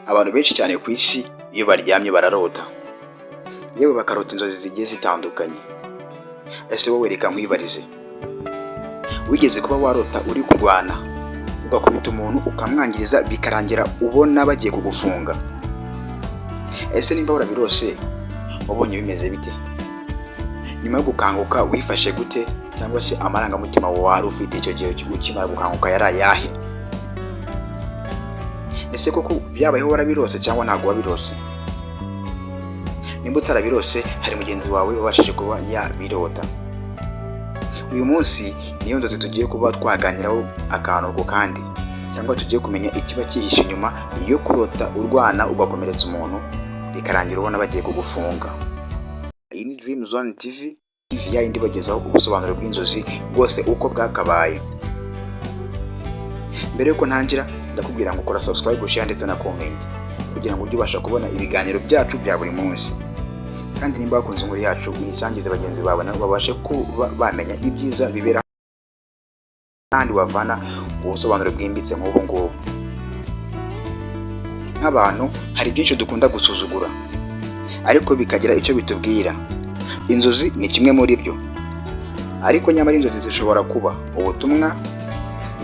Abantu benshi cyane ku isi iyo baryamye bararota, yewe bakarota inzozi zigiye zitandukanye. Ese wowe, reka nkwibarize, wigeze kuba warota uri kurwana, ugakubita umuntu, ukamwangiriza, bikarangira ubona bagiye kugufunga? Ese nimba warabirose, wabonye bimeze bite? Nyuma yo gukanguka wifashe gute, cyangwa se amarangamutima wari ufite icyo gihe ukimara gukanguka yari ayahe? Ese koko byabayeho, warabirose cyangwa ntabwo wabirose? Nimba utarabirose, hari mugenzi wawe wabashije kuba yabirota. Uyu munsi niyo nzozi tugiye kuba twaganiraho akantu ku kandi, cyangwa tugiye kumenya ikiba cyihishe inyuma yo kurota urwana, ugakomeretsa umuntu, bikarangira ubona bagiye kugufunga. Iyi ni Dream Zone TV, TV yayindi ibagezaho ubusobanuro bw'inzozi bwose uko bwakabaye. Mbere yuko ntangira, ndakubwira ngo ukora subscribe, share ndetse na comment kugira ngo ujye ubasha kubona ibiganiro byacu bya buri munsi. Kandi nimba wakunze inkuru yacu, uyisangize bagenzi bawe, nabo babashe kuba bamenya ibyiza bibera kandi wavana ubusobanuro bwimbitse nk'ubu ngubu. Nk'abantu hari byinshi dukunda gusuzugura ariko bikagira icyo bitubwira. Inzozi ni kimwe muri byo. Ariko nyamara inzozi zishobora kuba ubutumwa,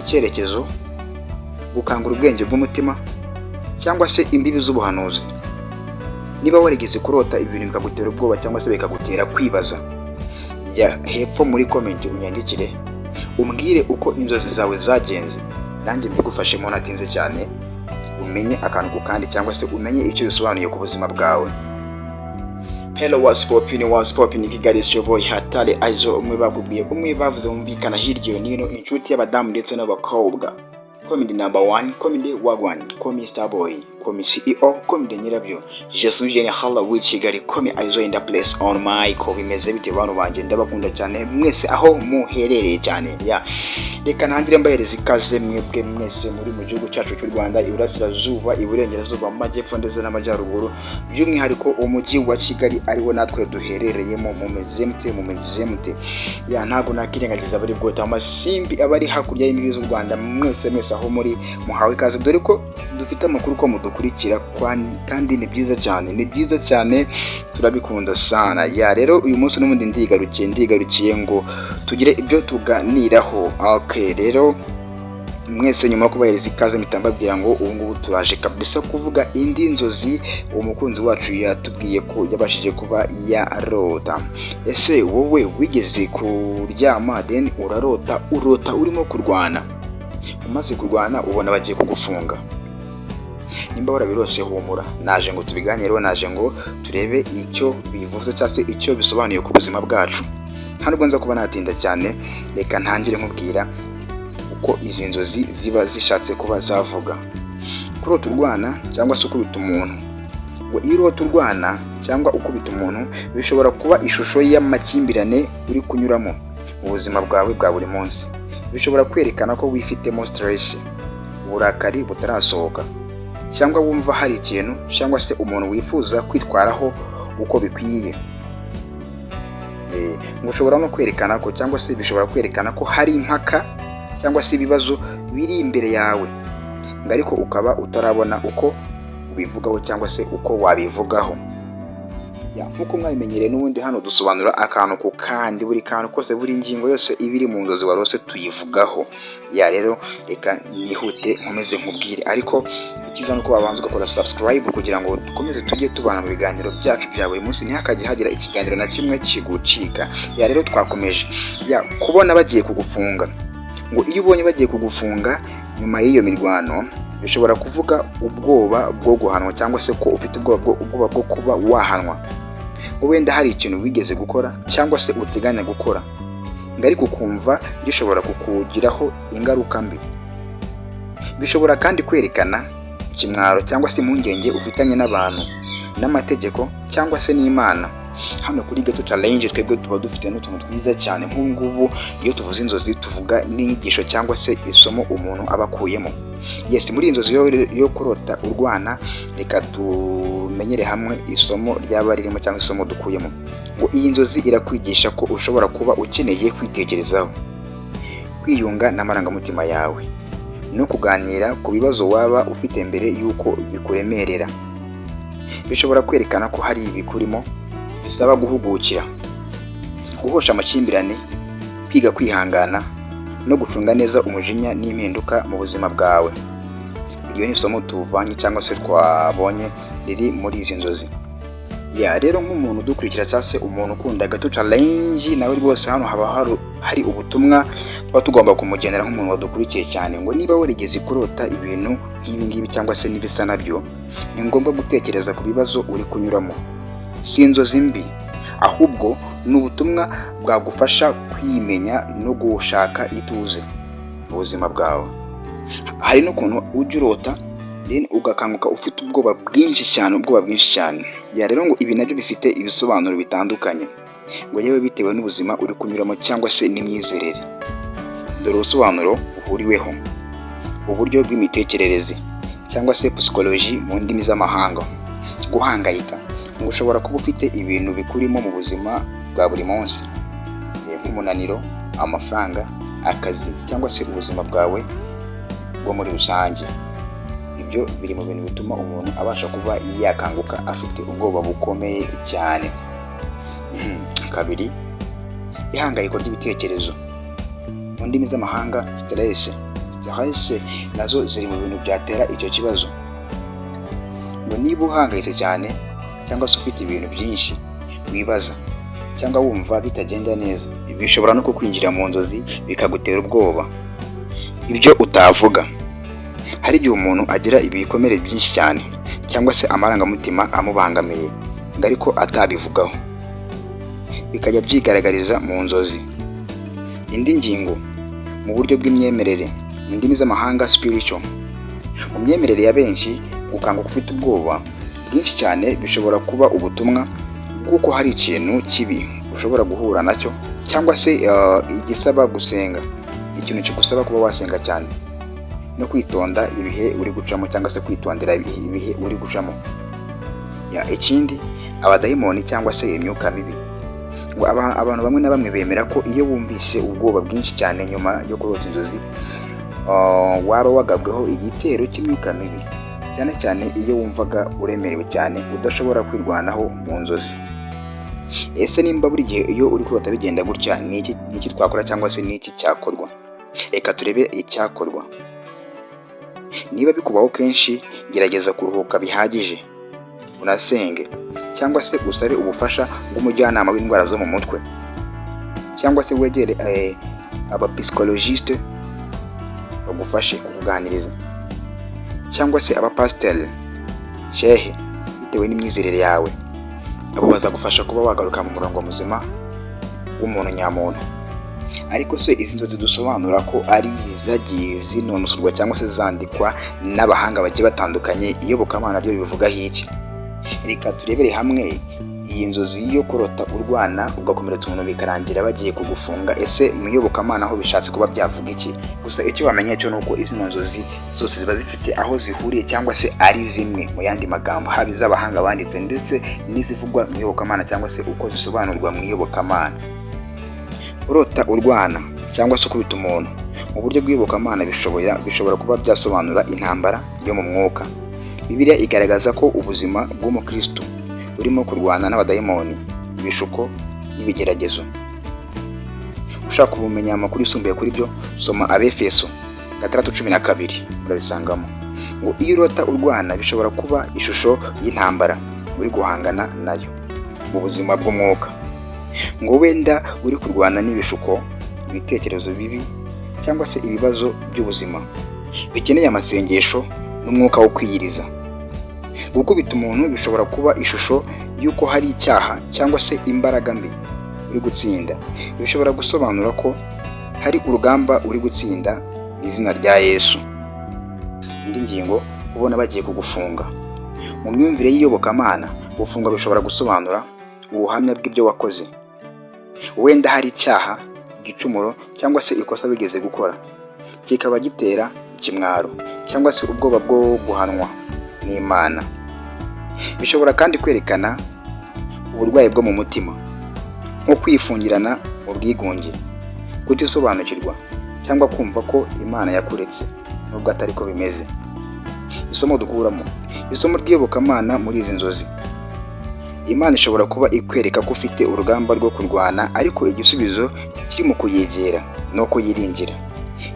icyerekezo, gukangura ubwenge bw'umutima, cyangwa se imbibi z'ubuhanuzi. Niba warigeze kurota ibintu bikagutera ubwoba cyangwa se bikagutera kwibaza, jya hepfo muri comment unyandikire, umbwire uko inzozi zawe zagenze, nanjye mbigufashemo ntatinze cyane, umenye akantu ku kandi cyangwa se umenye icyo bisobanuye ku buzima bwawe. Hello, what's poppin', what's poppin', Kigali? It's your boy Hatari Aizo, umwe bakubwiye, umwe bavuze wumvikana hirya iyo nino, inshuti y'abadamu ndetse n'abakobwa, comedy number one, comedy wagwan, comedy star boy, comedy CEO, comedy nyirabyo, Jesus General w'i Kigali, comedy Aizo in the place on mic. Bimeze bite, bantu banjye? Ndabakunda cyane mwese aho muherereye cyane. Ya, reka ntangire mbahereza ikaze mwebwe mwese muri mu gihugu cyacu cy'u Rwanda, iburasirazuba, iburengerazuba, mu majyepfo ndetse n'amajyaruguru, by'umwihariko umujyi wa Kigali ariwo natwe duherereyemo. Mumeze mute? Mumeze mute? Ya, ntabwo nakirengagiza abari bwota amasimbi, abari hakurya y'imbibi z'u Rwanda. Mwese mwese aho muri muhawe ikaze, dore ko dufite amakuru ko mudukurikira, kandi ni byiza cyane, ni byiza cyane, turabikunda sana. Ya, rero uyu munsi n'ubundi ndigarukiye ngo tugire ibyo tuganiraho. Okay, rero mwese nyuma yo kubahereza ikaze, mpita mbabwira ngo ubu ngubu turaje kabisa kuvuga indi nzozi umukunzi wacu yatubwiye ko yabashije kuba yarota. Ese wowe wigeze kuryama, then urarota, urota urimo kurwana, umaze kurwana ubona bagiye kugufunga? Nimba warabirose, humura, naje ngo tubiganireho, naje ngo turebe icyo bivuze cyangwa se icyo bisobanuye ku buzima bwacu. Nta nubwo nza kuba natinda cyane, reka ntangire nkubwira uko izi nzozi ziba zishatse kuba zavuga. Kurota urwana cyangwa se ukubita umuntu. Ngo iyo urota urwana cyangwa ukubita umuntu, bishobora kuba ishusho y'amakimbirane uri kunyuramo mu buzima bwawe bwa buri munsi. Bishobora kwerekana ko wifitemo stress, uburakari butarasohoka, cyangwa wumva hari ikintu cyangwa se umuntu wifuza kwitwaraho uko bikwiye. Ngo ushobora no kwerekana ko, cyangwa se bishobora kwerekana ko hari impaka cyangwa se ibibazo biri imbere yawe, ngo ariko ukaba utarabona uko ubivugaho cyangwa se uko wabivugaho. Nk'uko mwabimenyereye n'ubundi, hano dusobanura akantu ku kandi, buri kantu kose, buri ngingo yose iba iri mu nzozi warose tuyivugaho. Ya, rero reka nihute nkomeze nkubwire, ariko icyiza ni uko wabanza ugakora subscribe kugira ngo dukomeze tujye tubana mu biganiro byacu bya buri munsi, ntihakajye hagira ikiganiro na kimwe kigucika. Ya, rero twakomeje. Ya, kubona bagiye kugufunga. Ngo iyo ubonye bagiye kugufunga nyuma y'iyo mirwano, bishobora kuvuga ubwoba bwo guhanwa, cyangwa se ko ufite ubwoba bwo kuba wahanwa. Wenda hari ikintu wigeze gukora cyangwa se uteganya gukora, ngo ariko ukumva gishobora kukugiraho ingaruka mbi. Bishobora kandi kwerekana ikimwaro cyangwa se impungenge ufitanye n'abantu, n'amategeko cyangwa se n'Imana. Hano kuri Geto Challenge twebwe tuba dufite n'utuntu twiza cyane. Nk'ubu ngubu iyo tuvuze inzozi, tuvuga n'inyigisho cyangwa se isomo umuntu aba akuyemo. Yes, muri iyi nzozi yo kurota urwana, reka tumenyere hamwe isomo ryaba ririmo cyangwa isomo dukuyemo. Ngo iyi nzozi irakwigisha ko ushobora kuba ukeneye kwitekerezaho, kwiyunga n'amarangamutima yawe. no kuganira ku bibazo waba ufite mbere y'uko bikuremerera. Bishobora kwerekana ko hari ibikurimo bisaba guhugukira, guhosha amakimbirane, kwiga kwihangana no gucunga neza umujinya n'impinduka mu buzima bwawe. Iryo ni isomo tuvanye cyangwa se twabonye riri muri izi nzozi. Ya, rero nk'umuntu udukurikira cyangwa se umuntu ukunda Gato Challenge, nawe rwose hano haba hari ubutumwa tuba tugomba kumugenera nk'umuntu wadukurikiye cyane, ngo niba warigeze kurota ibintu nk'ibi ngibi cyangwa se n'ibisa nabyo, ni ngombwa gutekereza ku bibazo uri kunyuramo. Si inzozi mbi, ahubwo ni ubutumwa bwagufasha kwimenya no gushaka ituze mu buzima bwawe. Hari n'ukuntu ujya urota, then ugakanguka ufite ubwoba bwinshi cyane, ubwoba bwinshi cyane. Ya, rero ngo ibi nabyo bifite ibisobanuro bitandukanye, ngo yewe bitewe n'ubuzima uri kunyuramo cyangwa se n'imyizerere. Dore ubusobanuro buhuriweho: uburyo bw'imitekerereze cyangwa se psychology mu ndimi z'amahanga. Guhangayika, ngo ushobora kuba ufite ibintu bikurimo mu buzima bwa buri munsi, nk'umunaniro, amafaranga, akazi cyangwa se ubuzima bwawe bwo muri rusange. Ibyo biri mu bintu bituma umuntu abasha kuba yakanguka afite ubwoba bukomeye cyane. Kabiri, ihangayiko ry'ibitekerezo, mu ndimi z'amahanga stress. Stress nazo ziri mu bintu byatera icyo kibazo. Ngo niba uhangayitse cyane cyangwa se ufite ibintu byinshi wibaza cyangwa wumva bitagenda neza, bishobora no kukwinjira mu nzozi bikagutera ubwoba. Ibyo utavuga: hari igihe umuntu agira ibikomere byinshi cyane cyangwa se amarangamutima amubangamiye, ngo ariko atabivugaho, bikajya byigaragariza mu nzozi. Indi ngingo, mu buryo bw'imyemerere, mu ndimi z'amahanga spiritual, mu myemerere ya benshi, gukanguka ufite ubwoba bwinshi cyane bishobora kuba ubutumwa bw'uko hari ikintu kibi ushobora guhura nacyo cyangwa se igisaba gusenga, ikintu kigusaba kuba wasenga cyane no kwitonda ibihe uri gucamo cyangwa se kwitondera ibihe uri gucamo. Ya, ikindi, abadayimoni cyangwa se imyuka mibi. Ngo abantu bamwe na bamwe bemera ko iyo wumvise ubwoba bwinshi cyane nyuma yo kurota inzozi, waba wagabweho igitero cy'imyuka mibi, cyane cyane iyo wumvaga uremerewe cyane udashobora kwirwanaho mu nzozi. Ese nimba buri gihe iyo uri kurota bigenda gutya, ni iki twakora cyangwa se ni iki cyakorwa? Reka turebe icyakorwa. Niba bikubaho kenshi, gerageza kuruhuka bihagije, unasenge cyangwa se usabe ubufasha bw'umujyanama w'indwara zo mu mutwe, cyangwa se wegere abapsychologiste bagufashe kukuganiriza, cyangwa se abapasiteri, shehe, bitewe n'imyizerere yawe. Abo bazagufasha kuba wagaruka mu murongo muzima w'umuntu nyamuntu. Ariko se izi nzozi dusobanura ko ari zagiye zinonosorwa cyangwa se zandikwa n'abahanga bagiye batandukanye, iyobokamana ryo bivugaho iki? Reka turebere hamwe iyi nzozi yo kurota urwana ugakomeretsa umuntu bikarangira bagiye kugufunga. Ese mu iyobokamana aho bishatse kuba byavuga iki? Gusa icyo wamenya cyo ni uko izino nzozi zose ziba zifite aho zihuriye cyangwa se ari zimwe. Mu yandi magambo, haba iz'abahanga banditse ndetse n'izivugwa mu iyobokamana cyangwa se uko zisobanurwa mu iyobokamana. Urota urwana cyangwa se ukubita umuntu, mu buryo bw'iyobokamana bishobora kuba byasobanura intambara yo mu mwuka. Bibiliya igaragaza ko ubuzima bw'umukristo burimo kurwana n'abadayimoni, ibishuko n'ibigeragezo. Ushaka kumenya amakuru yisumbuye kuri byo, soma Abefeso 6:12, urabisangamo. Ngo iyo urota urwana, bishobora kuba ishusho y'intambara uri guhangana nayo mu buzima bw'umwuka. Ngo wenda uri kurwana n'ibishuko, ibitekerezo bibi cyangwa se ibibazo by'ubuzima bikeneye amasengesho n'umwuka wo kwiyiriza. Gukubita umuntu bishobora kuba ishusho y'uko hari icyaha cyangwa se imbaraga mbi uri gutsinda. Bishobora gusobanura ko hari urugamba uri gutsinda mu izina rya Yesu. Indi ngingo, kubona bagiye kugufunga. Mu myumvire y'iyobokamana, gufungwa bishobora gusobanura ubuhamya bw'ibyo wakoze. Wenda hari icyaha, igicumuro cyangwa se ikosa wigeze gukora, kikaba gitera ikimwaro cyangwa se ubwoba bwo guhanwa n'Imana. Bishobora kandi kwerekana uburwayi bwo mu mutima, nko kwifungirana mu bwigunge, kutisobanukirwa cyangwa kumva ko Imana yakuretse. nubwo atari ko bimeze. Isomo dukuramo, isomo ry'iyobokamana muri izi nzozi: Imana ishobora kuba ikwereka ko ufite urugamba rwo kurwana, ariko igisubizo kiri mu kuyegera no kuyiringira.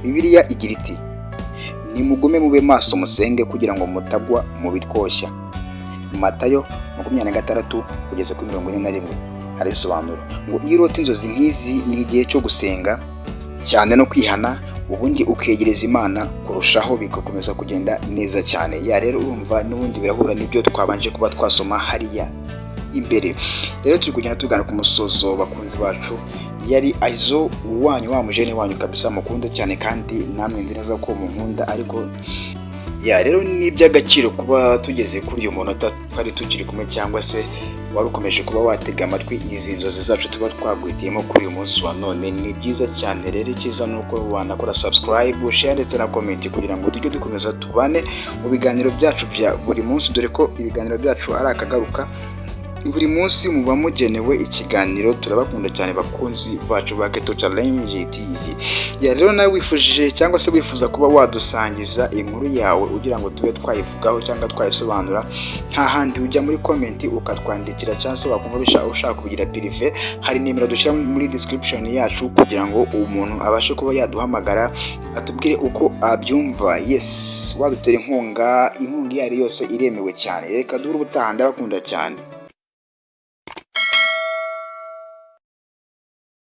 Bibiliya igira iti: "Nimugume mube maso, musenge kugira ngo mutagwa mu bitwoshya." Matayo 26 kugeza kuri 41 harabisobanura ngo iyo urota inzozi nk'izi, ni igihe cyo gusenga cyane no kwihana, ubundi ukegereza Imana kurushaho, bigakomeza kugenda neza cyane. Ya, rero urumva n'ubundi birahura n'ibyo twabanje kuba twasoma hariya imbere. Rero turi kugenda tugana ku musozo, bakunzi bacu. Yari Aizo wanyu, wa mujene wanyu kabisa mukunda cyane, kandi namwe nzi neza ko munkunda. Ariko ya, rero ni iby'agaciro kuba tugeze kuri uyu munota twari tukiri kumwe, cyangwa se wari ukomeje kuba watega amatwi izi nzozi zacu tuba twaguhitiyemo kuri uyu munsi wa none. Ni byiza cyane. Rero icyiza ni uko wanakora subscribe, share ndetse na comment, kugira ngo tujye dukomeza tubane mu biganiro byacu bya buri munsi, dore ko ibiganiro byacu ari akagaruka. Buri munsi muba mugenewe ikiganiro. Turabakunda cyane, bakunzi bacu ba Keto Challenge TV. Ya, rero nawe wifujije cyangwa se wifuza kuba wadusangiza inkuru yawe ugira ngo tube twayivugaho cyangwa twayisobanura, nta handi ujya, muri comment ukatwandikira, cyangwa se wakumva ushaka kugira privé, hari nimero dushyira muri description yacu kugira ngo umuntu abashe kuba yaduhamagara atubwire uko abyumva. Yes, wadutera inkunga, inkunga iyo ari yose iremewe cyane. Reka duhure ubutaha, ndabakunda cyane.